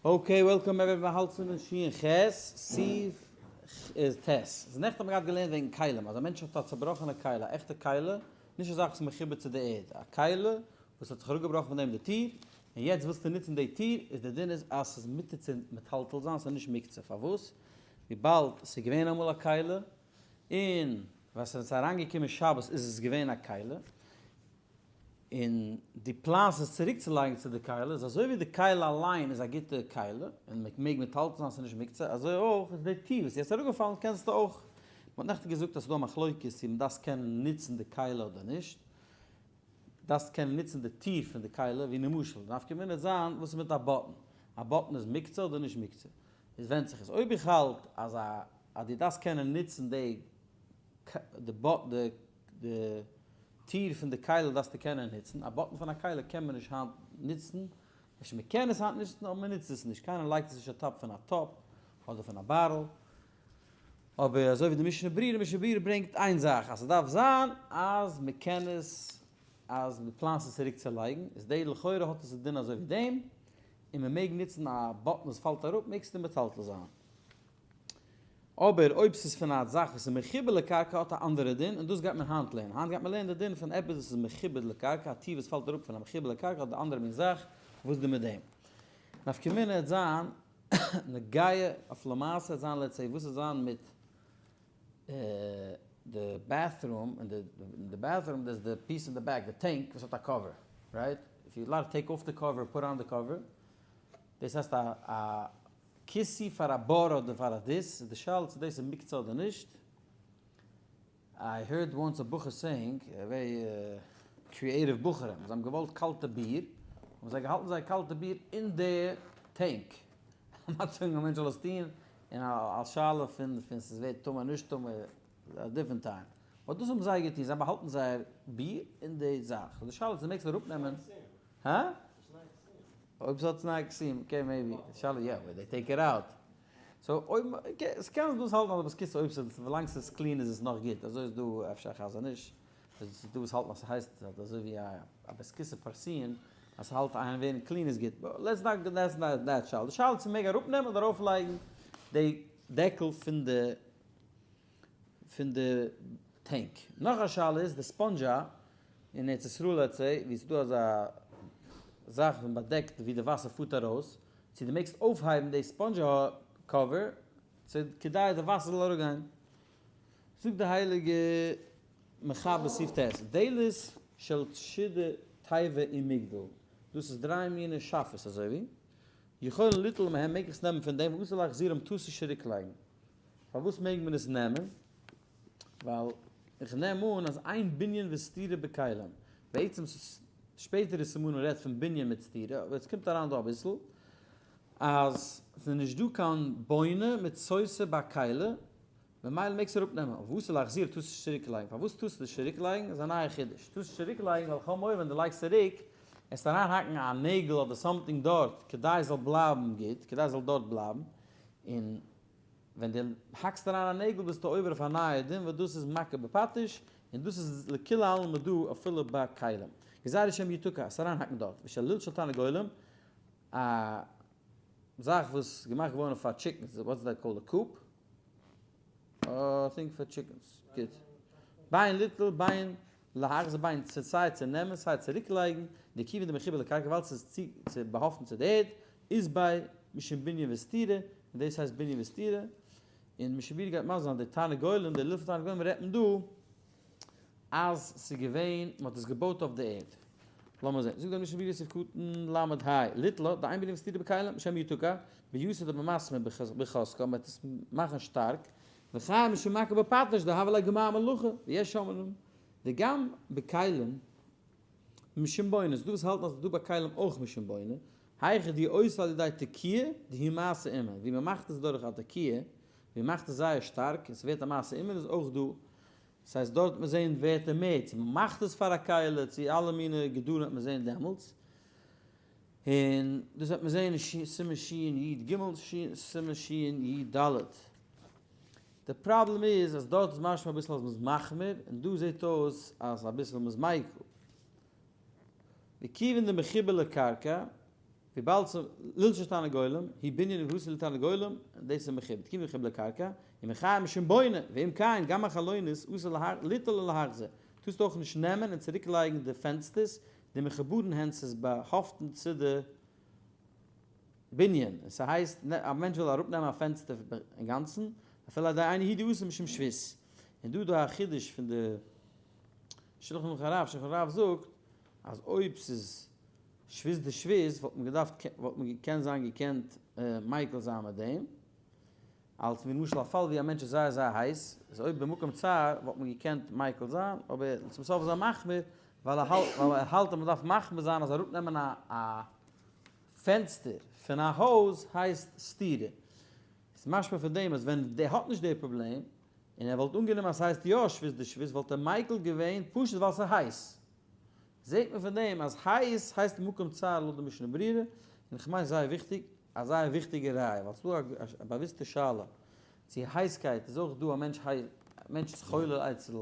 Okay, welcome everyone, מ'האלט סימן שין ח, סעיף ט. ס'איז נעכטן האט מען געהאט געלערנט וועגן כלים, אז א מענטש האט א צובראכענע כלי, א עכטע כלי, נישט א זאך וואס איז מחובר צו די ערד, א כלי וואס האט זיך אראפגעבראכן פון דעם די טיר, און יעצט ווילסטו נוצן די טיר, איז די דין איז אז ס'איז מותר צו מטלטל זיין, ס'איז נישט מוקצה, פארוואס? וויבאלד ס'איז געווען אמאל א כלי, און ווען ס'איז אריינגעקומען שבת איז עס געווען א כלי, און דו פלאנסט עס צוריקצולייגן צו די כלי, איז אזוי ווי די כלי אליין איז א גוטע כלי, און מען מעג מטלטל זיין ס'איז נישט מוקצה, אזוי אויך איז די טיר וואס איז יעצט אראפגעפאלן קענסטו אויך, מען האט נעכטן געזאגט אז ס'איז דא א מחלוקת צו מען דארף קענען נוצן די כלי אדער נישט, דארפסט קענען נוצן די טיר פון די כלי, ווי למשל, די נפקא מינה וועט זיין וואס איז מיט א button, א button איז מוקצה אדער נישט מוקצה, עס ווענדט זיך, איז אויב איך האלט אז א אז דו דארפסט קענען נוצן די די די טיר פון די כלי דארפסטו קענען נוצן, א button פון א כלי קען מען נישט היינט נוצן, אפשר מען קען עס היינט נוצן אבער מען נוצט עס נישט, קיינער לייגט עס נישט א טאפ פון א טאפ אדער פון א bottle, אבער אזוי ווי די משנה ברורה, משנה ברורה ברענגט איין זאך אז ס'דארף זיין אז מען קען עס אז מען פלאנט עס צוריק צו לייגן, איז די לכאורה האט עס די דין אזוי ווי דעם, און מען מעג נוצן א button וואס פאלט אראפ מעגסטו מטלטל זיין. אבער אויב ס'איז פון א זאך וואס איז מחובר לקרקע האט א אנדערע דין, און דאס גייט מען היינט לערנען. היינט גייט מען לערנען די דין פון עפעס וואס איז מחובר לקרקע, א טיר וואס פאלט אראפ פון א מחובר לקרקע אדער אנדערע מין זאך, וואס איז די מיט דעם? נפקא מינה העט זיין נוגע אויף למעשה העט זיין let's say וואס העט זיין מיט די bathroom, אין די bathroom דאס די piece אין די back, די tank וואס האט א cover, right? If you allowed take off the cover put on the cover, דאס הייסט א כיסוי פאר א בור אדער פאר א דות, איז די שאלה צו דאס איז מוקצה אדער נישט. I heard once א בחור saying, א very creative בחורים, זיי האבן געוואלט קאלטע ביר, האבן זיי געהאלטן זייער קאלטע ביר אין די tank. א מענטש זאל עס טון, און א שאלה פון פון ס'איז ווערט טמא נישט טמא, א different time. But דאס האבן זיי געטון, זיי האבן באהאלטן זייער ביר אין די זאך. So די שאלה איז צו מעגסט אראפנעמען. הא? אויב ס'האט תנאי כיסויים, okay maybe, שאלה יא, ווען they take it out. So אויב, okay, ס'קען דאס האלטן אז דו ביסט כיסוי אויב ס'איז, ווילאנג ס'איז clean איז עס נאך גוט, אזוי איז דא אפשר א חזון איש, איז דא וואס האלטן אז ס'הייסט אזוי ווי א בית כסא פרסיים, אז ס'האלט איין ווערן clean איז גוט, but let's not that's not that שאלה, די שאלה איז צו מ'מעג אראפנעמען אדער ארויפלייגן די דעקל פון די פון די tank. נאך א שאלה איז די ספאנדזשא אין ארץ ישראל let's say ווי ס'דא אזא זאך וואס באדעקט ווי די וואסער פארט ארויס, צו דו מעגסט אויפהייבן די ספאנדזשע cover צו כדי די וואסער זאל אראפגיין. זאגט די הייליגע מחבר סעיף ט', דלת של שידה תיבה ומגדל, דאס איז דריי מיני שאפעס אזוי ווי, יכולין ליטול מהם מעג איך עס נעמען פון דעם ואסור להחזירם טארסט נישט צוריקלייגן. פארוואס מעג מען עס נעמען? ווייל איך נעם אן אז אין בנין וסתירה בכלים, בעצם שפעטערע סימנים רעדט פון בנין מיט סתירה, אבער עס קומט אריין דא אביסל, אז ס'איז נישט דא קיין בונה מיט סותר ביי כלי, ממילא מעגסטו אראפ נעמען, אבער ואסור להחזיר טארסט נישט צוריק לייגן, פארוואס טארסטו נישט צוריק לייגן? איז א נייע חידוש, טארסט נישט צוריק לייגן ווייל כ'האב מורא ווען דו לייגסט צוריק עסט אריין האקן א נעגל אדער something דארט כדי עס זאל בלייבן גוט, כדי עס זאל דארט בלייבן, און ווען דו האקסט אריין א נעגל ביסטו עובר אויף א נייע דין וואס דאס איז מכה בפטיש, און דאס איז לכולי עלמא דא אפילו ביי כלים. גזירה שמא יתקע, עס אריינהאקן דארט, ושל לול של תרנגולים, א זאך וואס איז געמאכט געווארן פאר chickens, what's that called, a coop? I think פאר chickens, גוט. בין ליטול בין להחזיר בין צו סיי צו נעמען סיי צוריקלייגן, דכיון דמחובר לקרקע ווייל ס'איז צו צו באהאפטן צו די ערד, אית ביה משום בנין וסתירה, און דאס הייסט בנין וסתירה, און משנה ברורה גייט מסביר זיין די תרנגולים, די לול פון תרנגולים רעדט מען דא אז ס'איז געווען, מ'האט עס געבויט אויף די ערד. לאמיר זען, זאגט דער משנה ברורה סעיף קטן ל' ה, ליטלה, דאין בנין וסתירה בכלים, שמא יתקע, ביתר דבמסמר בחזקה, מ'וועט עס מאכן שטארק, וחייב משום מכה בפטיש דהוה ליה גמר מלאכה, ויש אומרים דגם בכלים משום בונה, ס'דא וואס האלטן אז ס'דא ביי כלים אויך משום בונה, היכא דעושה על ידי תקיעה דהיא מעשה אומן, ווי מ'מאכט עס דורך א תקיעה, ווי מ'מאכט עס זייער שטארק און ס'ווערט א מעשה אומן איז אויך דא, ס'הייסט דארט וועט מען זעהן ווערט ער מער, צו מ'מאכט עס פאר א כלי, צו אלע מיני גדרים וועט מען זעהן דעמאלטס, און דאס וועט מען זעהן אין סימן שי"ג סימן שי"ד. די פראבלעם איז אז דארט איז משמע אביסל אז מ'איז מחמיר, און דא זעט אויס אז אביסל מ'איז מיקל. וכיוון דמחובר לקרקע. וויבאלד ס'איז לול של תרנגולים, הוא בנין ועשוי לתרנגולים, דאס איז מכובד, כיוון דמחובר לקרקע, און מחייב משום בונה, ואם כן, גם החלונות אסור ליטול ולהחזיר, טארסט אויך נישט נעמען און צוריק לייגן די פענסטערס, דמחוברין הן ס'איז באהאפטן צו די בנין, און ס'הייסט א מענטש וויל אראפ נעמען א פענסטער אינגאנצן, אפילו על ידי אינו הוא דאסור משום שבות. און דא איז דא א חידוש פון די שלחן ערוך הרב, שלחן הרב זאגט אז אויב ס'איז שבות דשבות וואלט מען געדארפט וואלט מען קען זיין געקענט מיקל זיין מיט דעם, אלס ווי למשל א פאל ווי א מענטש איז זייער זייער הייס, איז אויב במקום צר וואלט מען געקענט מיקל זיין, אבער צום סוף איז ער מחמיר ווייל ער האלט ווייל ער האלט אז מען דארף מחמיר זיין אז אראפנעמען א א פענסטער פון א הויז הייסט סתירה. איז משמע פון דעם אז ווען דער האט נישט די פראבלעם און ער וואלט אנגענומען אז ס'הייסט יא שבות דשבות וואלט ער מיקל געווען פשוט ווייל ס'איז הייס. זעהט מען פון דעם אז הייס הייסט מקום צר לויט די משנה ברורה, און כ'מיין זייער וויכטיג, א זייער וויכטיגע ראיה, ווייל ס'דא א באוויסטע שאלה צו הייסקייט איז אויך דא א מענטש א מענטש איז חולה אצל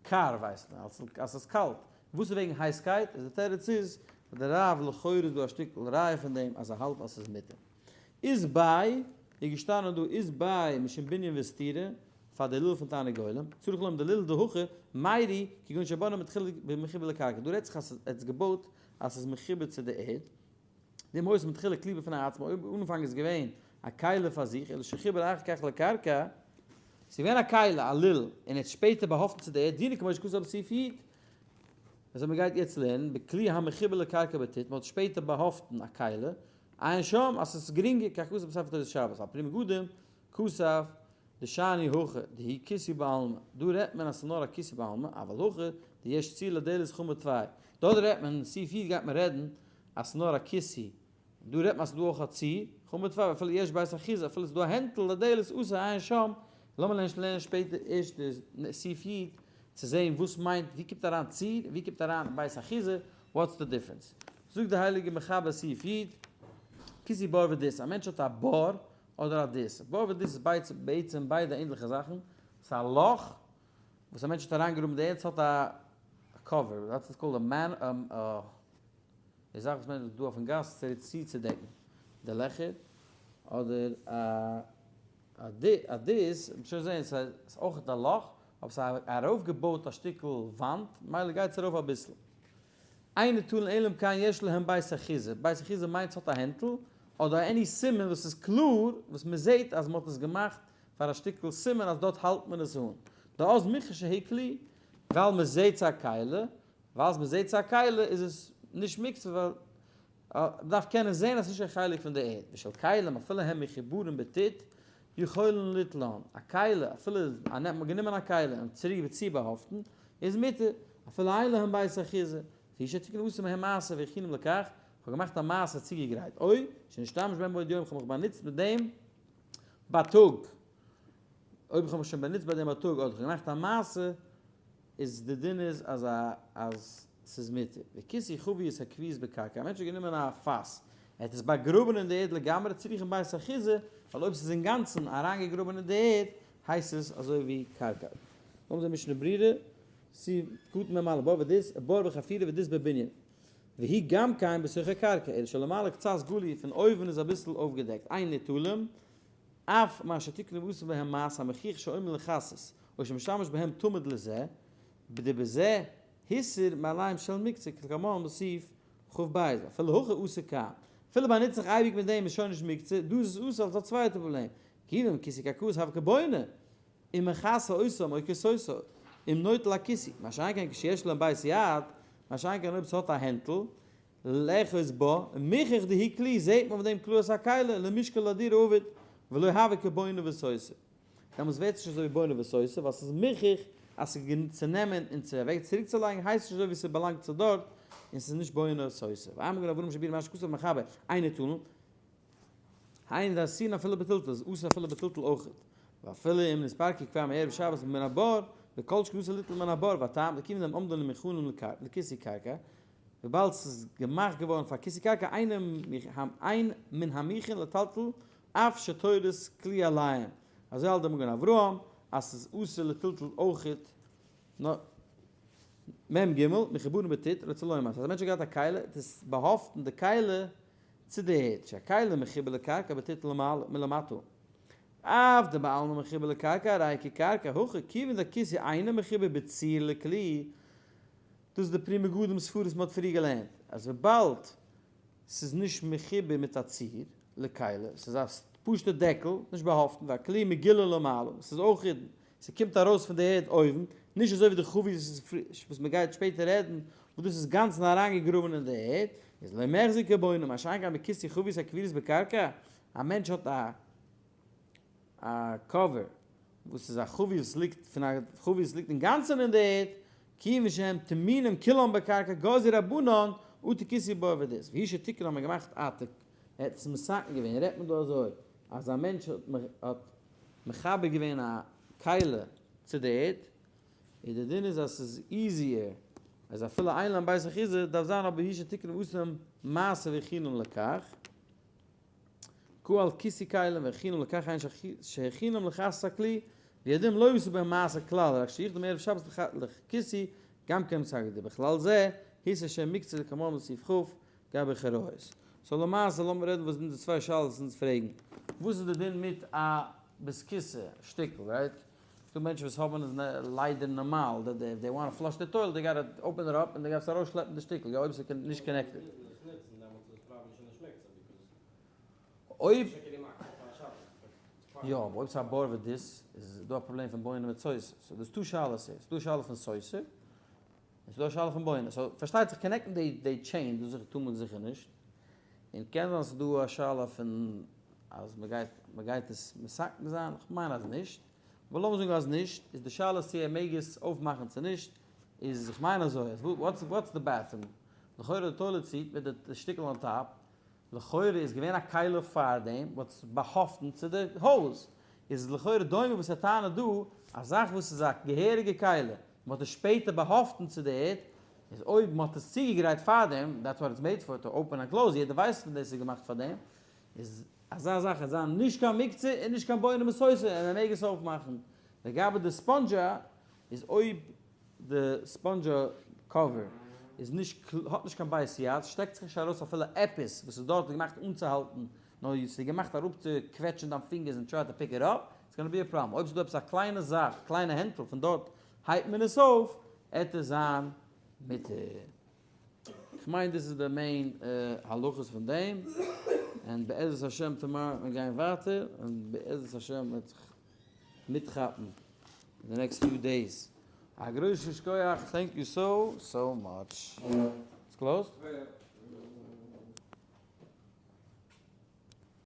קר ווייסט מען אז ס'איז קאלט, וואס איז וועגן הייסקייט, איז די תירוץ איז אז די רב לכאורה איז דא א שטיקל ראיה פון דעם אז ער האלט אז ס'איז מותר. איז ביי איז געשטאנען דא איז ביי משום בנין וסתירה פאר די לול פון תרנגולים, צריך לומר דלול דהכא מיירי כגון שבנה מתחילה במחובר לקרקע, דא רעדט זיך אז ער האט עס געבויט אז ס'איז מחובר צו די ערד, דאם היתה מתחילה כלי בפני עצמו, אויב אנפאנג איז געווען א כלי פאר זיך, אלא שחיבר אחר כך לקרקע, ס'איז געווען א כלי, א לול, און ער האט שפעטער באהאפטן צו די ערד, דינו כמו שכתוב בסעיף י', אזוי מ'גייט יעצט לערנען, בכלי המחובר לקרקע בטיט, מ'האט שפעטער באהאפטן א כלי, עיין שם אז ס'איז גרינגער, כך כתוב בספר תורת שבת, על פרי מגדים, כתב, דשאני הכא דהוא כיסוי בעלמא, דא רעדט מען אז ס'איז נאר א כיסוי בעלמא, אבל הכא דיש ציר לדלת חמור טפי, דארט רעדט מען, אין סעיף י' גייט מען רעדן אז ס'איז נאר א כיסוי, דא רעדט מען אז ס'איז דא אויך א ציר, חמור טפי, ואפילו יש בית אחיזה, אפילו ס'איז דא א הענטל לדלת אסור עיין שם, לאמיר לערנען שפעטער ערשט די סעיף י' צו זעהן וואס מיינט ווי קומט אריין ציר און ווי קומט אריין בית אחיזה, what's the difference? זאגט די הייליגע מחבר סעיף י', כיסוי בור ודות, א מענטש האט א בור אדער א דות. בור ודות איז בעצם ביידע ענדליכע זאכן, ס'איז א לאך וואס א מענטש האט אריינגעגראבן די ערד, ס'האט א cover, that's called a man די זאך וואס מען האט דא אויפן גאס צוצודעקן די לעכער, אדער א דות, מ'שוין זעהן ס'איז אויך א לאך, אבער ס'איז ארויפגעבויט א שטיקל וואנט, מילא גייט עס ארויף אביסל. אין ניטלין אלא אם כן יש להם בית אחיזה, בית אחיזה מיינט ס'האט א הענטל, אדער any סימן וואס איז קלאר, וואס מ'זעהט אז מ'האט עס געמאכט פאר א שטיקל סימן אז דארט האלט מען עס אן. דאז מוכח שהוא כלי, ווייל מ'זעהט ס'א כלי, ווייל מ'זעהט ס'א כלי איז עס נישט מוקצה ווייל מ'דארף קענען זעהן אז ס'נישט קיין חלק פון די ערד, ושל כלים אפילו הם מחוברים בטיט יכולין ליטלן, א כלי אפילו א נעמט מען גענומען א כלי און צוריק צובאהאפטן איז מותר, אפילו אין להם בית אחיזה, לפי שתיקנו עשו מהם מעשה והכינום לכך, כ'האב געמאכט א מעשה צוגעגרייט, או שנשתמש בהם בעוד יום כ'האב מיך באנוצט מיט דעם בייטאג, אויב כ'האב מיך שוין באנוצט ביי דעם בייטאג אדער כ'האב געמאכט א מעשה, איז די דין איז אז א אז ס'איז מותר. וכיסוי חביות הקבועות בקרקע, א מענטש האט גענומען א פאס, ער האט עס באגראבען אין די ערד לגמרי צריכין בית אחיזה, ווייל אויב ס'איז אינגאנצען אריינגעגראבען אין די ערד, הייסט עס אזוי ווי קרקע. לאמיר זען משנה ברורה, סעיף קטן מ א, בור ודות, בור בחפירה ודות בבנין. והוא גם כן בתוך הקרקע, אלא שלמעלה קצת גלוי, פון אויבן איז אביסל אויפגעדעקט, אין ניטלים, אף מה שתיקנו ועשו בהם מעשה המוכיח שעומד לכסות, או שמשתמש בהם תמיד לזה, בדבזה הסיר מעליהם של מוקצה כלקמן בסעיף כ"ב, אפילו הכי אסור כאן. אפילו באנוצט זיך אייביג מיט דעם איז שוין נישט מוקצה, דא איז עס אסור אלס א צווייטע פראבלעם, כיוון כיסוי קרקעות הוה כבונה, אם מכסה אותם או כסותו, אם נוטל הכיסוי, מה שאין כן כשיש להם בית יד, מה שאין כן אויב ס'האט א הענטל, לאחוז בה, מוכח דהוא כלי, זעהט מען פון דעם קלאר אז א כלי, למשקל אדיר עביד, ולא הוה כבונה וסותר. דעמאלטס ווערט עס נישט אזוי ווי בונה וסותר, ווייל ס'איז מוכח אז ס'איז גענוג צו נעמען און צו אוועק צוריקצולייגן הייסט נישט אזוי ווי ס'באלאנגט צו דארט, און ס'איז נישט בונה וסותר. ואין מגן אברהם שביעי למה שכתב מחבר, אין ניטלין, היינו דאסורין אפילו בטלטול, איז אסור אפילו בטלטול אויכעט. ואפילו אם נתפרקו כבר מערב שבת מן הבור, וכל שכן אסור ליטול מן הבור, והטעם, דכיוון דהם עומדין ומוכנים לכיסוי קרקע, וויבאלד ס'איז געמאכט געווארן פאר כיסוי קרקע, אין מן המוכן לטלטל אף שתורת כלי עליהם, אזוי האלט דער מגן אברהם אז ס'איז אסור לטלטל אויכעט. מ ג, מחוברים בטיט, רוצה לומר, אז א מענטש האט געהאט א כלי, האט עס באהאפטן די כלי צו די ערד, שהכלי מחובר לקרקע בטיט מלמטה. אף דבעלמא מחובר לקרקע הרי כקרקע, הכא כיוון דכיסוי אינו מחובר בציר לכלי, דאס איז די פרי מגדים סברא וואס מען האט פריער געלערנט, אז וויבאלד ס'איז נישט מחובר מיט א ציר לכלי, ס'איז א פשוט'ע דעקל, נישט באהאפטן, והכלי מגולה למעלה, ס'איז אויך, ס'קומט ארויס פון די ערד אויבן, נישט אזוי ווי די חבית וואס מ'גייט שפעטער רעדן, וואס דאס איז גאנצן אריינגעגראבן אין די ערד, איז לא מיחזי כבונה, מה שאין כן בכיסוי חבית הקבורות בקרקע, א מענטש האט א א cover וואס איז א חבית וואס ליגט פון א חבית וואס ליגט אינגאנצן אין די ערד, כיוון שהם טמונים כולם בקרקע גזרו רבנן אטו כיסוי בור ודות, והוא שתיקן האט מען געמאכט א ת, ער האט עס מתקן געווען, רעדט מען דא אזוי אז א מענטש האט מחבר געווען א כלי צו די ערד, איז די דין איז אז ס'איז easier אז אפילו אין להם בית אחיזה דארף זיין אבער הוא שתיקן ועשם מעשה והכינם לכך. קהל כיסוי כלים והכינם לכך אין שהכינם לכסות הכלי וידים לא עשו בהם מעשה כלל רק שיחדו מערב שבת לכיסוי גם כן מסגד ובכלל זה היסא שם מקצה לקמון לסעיף כ' גבי חרות. so למעשה לאמיר רעדן וואס זענען די צוויי שאלות וואס אונז פרעגן. וואס איז די דין מיט א בית כסא שטיקל right? ס'דא מענטשן וואס האבן עס ליידער נארמאל that if they want flush the toilet they gotta open it up און די דארפסט ארויסשלעפן די שטיקל יא אויב ס'איז נישט connected. אויב יא אבער אויב ס'איז א בור ודות איז דא א פראבלעם פון בונה מיט סותר so דאס טו שאלות איז ס'דא א שאלה פון סותר און ס'דא א שאלה פון בונה so פארשטייט זיך connect ן די די chain דאס זיכער טאר מען זיכער נישט און קען זיין ס'איז דא א שאלה פון אז מ'גייט מ'גייט עס מתקן זיין כ'מיין אז נישט אבער לאמיר זאגן אז נישט איז די שאלה צו ער מעג עס אויפמאכן צו נישט איז כ'מיין אזוי אז what's what's the bathroom לכאורה די toilet seat מיט די שטיקל on top לכאורה איז געווען א כלי פארדעם וואס באהאפטן צו די הויז, איז לכאורה דומה וואס ער טענה'ט דא, א זאך וואס איז א געהעריגע כלי, מען האט עס שפעטער באהאפטן צו די ערד, איז אויב מען האט עס צוגעגרייט פארדעם, that's what it's made for, to open and close, יעדער ווייסט פון דאס איז געמאכט פאר דעם, איז אזא זאך וועט זיין נישט קיין מוקצה און נישט קיין בונה וסותר און מען מעג עס אויפמאכן. לגבי די ספאנדזשע, איז אויב די ספאנדזשע cover איז נישט האט נישט קיין בית יד, שטעקט זיך נישט ארויס אפילו עפעס וואס איז דארט געמאכט אנצוהאלטן, נאר ס'איז געמאכט אראפצוקוועטשן דיין פינגערס און try to pick it up, it's gonna be a problem. אויב ס'איז דא עפעס א קליינע זאך, קליינע הענטל פון דארט הייבט מען עס אויף, עט עס זיין מותר. כ'מיין דאס איז די main הלכות פון דעם, און בעזרת השם tomorrow וועט מען גיין ווייטער, און בעזרת השם וועט זיך מיטכאפן אין די next few days. א גרויסן שכוח, thank you so so much. It's closed?